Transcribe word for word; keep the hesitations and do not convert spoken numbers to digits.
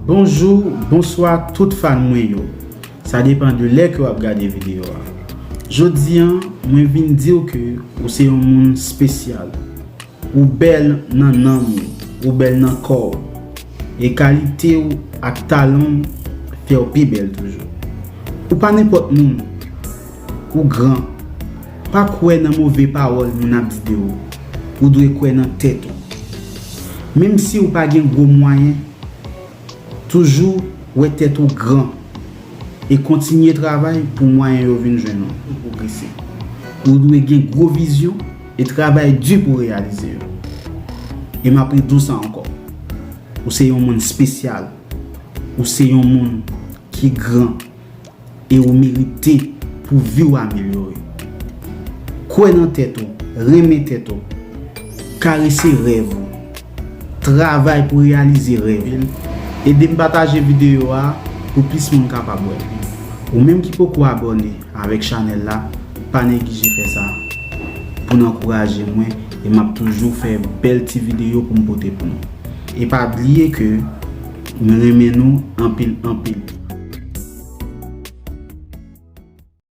Bonjou, bonswa tout fan mwen yo. Sa depan de lè ke w ap gade videyo a. Jodi a, mwen vin di w ke ou se yon moun espesyal. Ou bèl nan nanm ou, ou bèl nan kò w. E kalite w ak talan w fè w pi bèl toujou. Ou pa nenpòt moun, ou gran. Pa kwè nan move pawòl moun ap di de ou. Ou dwe kwè nan tèt ou. Menm si ou pa gen gwo mwayen, toujou wè tèt ou gran e kontinye travay pou mwayen yo vin jwenn ou pou pwogrese. Ou dwe gen gwo vizyon e travay di pou reyalize yo. E m ap redi w sa ankò. Ou se yon moun espesyal. Ou se yon moun ki gran e ou merite pou vi w amelyore. Kwè nan tèt ou, renmen tèt ou, karese rèv ou, travay pou reyalize rèv ou. Ede m pataje videyo a pou plis moun kapab wè l. Ou menm ki poko abòne avèk chanèl la, pa neglije fè sa pou n ankouraje mwen e m ap toujou fè bèl ti videyo pou m pote pou nou. E pa bliye ke mwen renmen nou anpil anpil.